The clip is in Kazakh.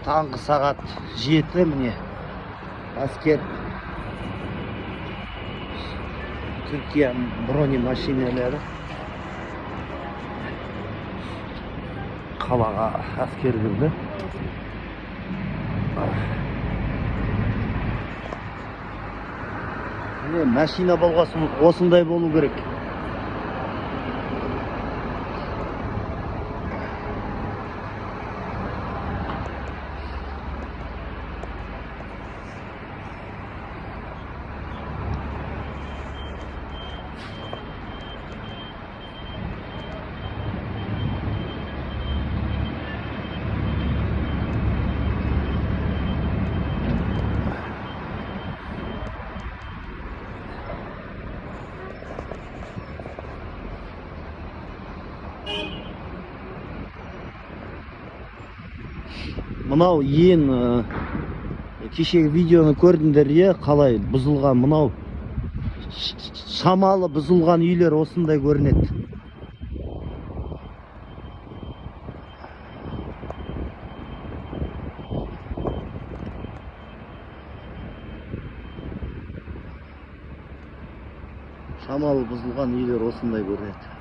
Таңғы сағат 7, міне, әскер, Түркияның бронемашиналары, қалаға әскер кірді. Міне, машина болғасын осындай болу керек. Мынау ең кешегі видеоны көрдіңдер, иә, қалай бұзылған. Мынау шамалы бұзылған үйлер осындай көрінеді. Шамалы бұзылған үйлер осындай көрінеді.